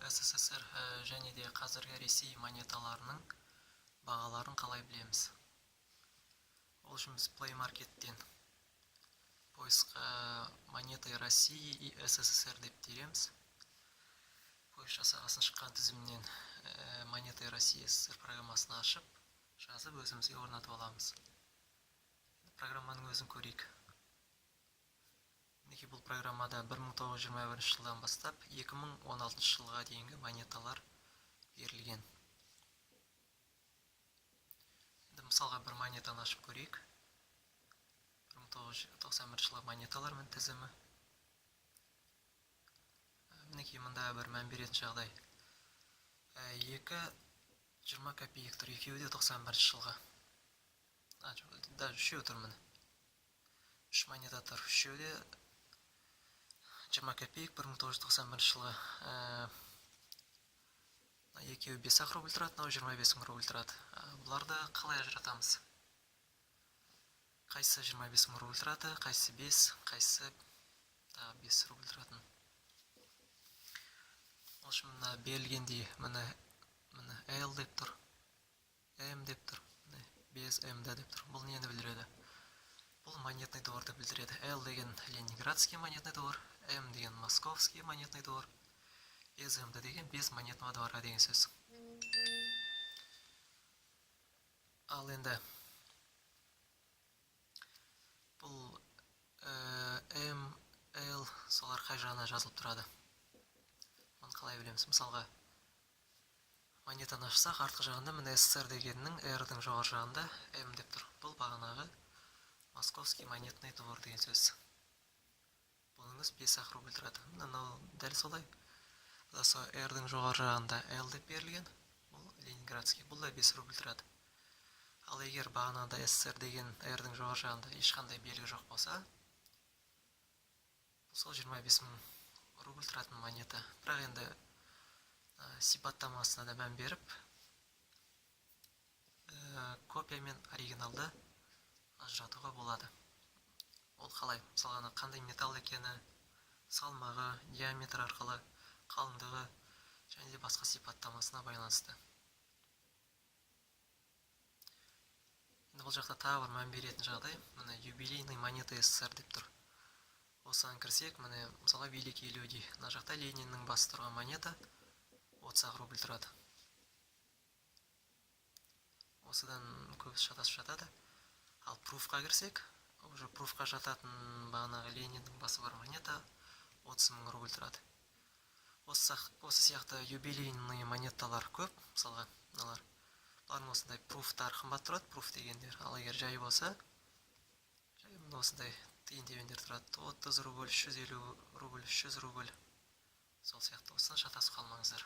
СССР және де қазіргі Ресей монеталарының бағаларын қалай білеміз? Ол үшін біз Play Market'тен поиск қа «Монеты России и СССР» деп тереміз. Поиск жасағасын шыққан тізімнен «Монеты России СССР» программасын ашып, жазып, өзімізге орнатып аламыз. Программаның өзін көрейік. Мінекей, бұл программада 1921 жылдан бастап 2016 жылға дейінгі монеталар берілген. Енді, мысалға, бір монетаны ашып көрейік. 1991 жылғы монеталар, міне, тізімі. Мінекей, мында бір мән беретін жағдай: екі 20 копеек тұр, екеуі де 91 жылғы. А, жоқ, даже үшеуі тұр. Міне, үш монета тұр, үшеуі де 20 копеек, 1991 жылғы. Мына екеуі 5-ақ рубль тұрады, мынау 25 000 рубль тұрады. Бұларды қалай ажыратамыз? Қайсысы 25 000 рубль тұрады, қайсысы 5, қайсысы тағы 5 рубль тұратын? Ол үшін мына берілгендей, міне, міне, Л деп тұр, М деп тұр, міне, без МД деп тұр. Бұл нені білдіреді? Бұл монетный дворды білдіреді. Л деген Ленинградский монетный двор, М деген Московский монетный двор, без МД деген без монетного двора деген сөз. Ал енді бұл М, Л, солар қай жағына жазылып тұрады? Оны қалай білеміз? Мысалға, монетаны ашсақ, артқы жағында, міне, СССР дегеннің Р-дің жоғары жағында М деп тұр. Бұл бағанағы Московский монетный двор деген сөз. Бұныңыз 5-ақ рубль тұрады. Мынау дәл солай. Бұл да сол Р-дің жоғары жағында Л деп берілген. Бұл Ленинградский, бұл да 5 рубль тұрады. Ал егер бағанағыдай СССР деген Р-дің жоғары жағында ешқандай белгі жоқ болса, бұл сол 25 000 рубль тұратын монета. Бірақ енді сипаттамасына да мән беріп, копия мен оригиналды ажыратуға болады. Ол қалай? Мысалға, ана қандай металл екені, салмағы, диаметр арқылы қалыңдығы және де басқа сипаттамасына байланысты. Енді бұл жақта тағы бір мән беретін жағдай: міне, «Юбилейный монета СССР» деп тұр. Осыған кірсек, міне, мысалға, «Великие люди», мына жақта Лениннің басы тұрған монета 30-ақ рубль тұрады. Осыдан көбісі шатасып жатады. Ал пруфқа кірсек, уже пруфқа жататын бағанағы Лениннің басы бар монета 30 000 рубль тұрады. Осы сияқты юбилейный монеталар көп. Мысалға, мыналар, бұлардың осындай пруфтар қымбат тұрады, пруф дегендер. Ал егер жай болса, жай, мына осындай тиын тебендер тұрады: 30 рубль, 350 рубль, 300 рубль, сол сияқты. Осыдан шатасып қалмаңыздар.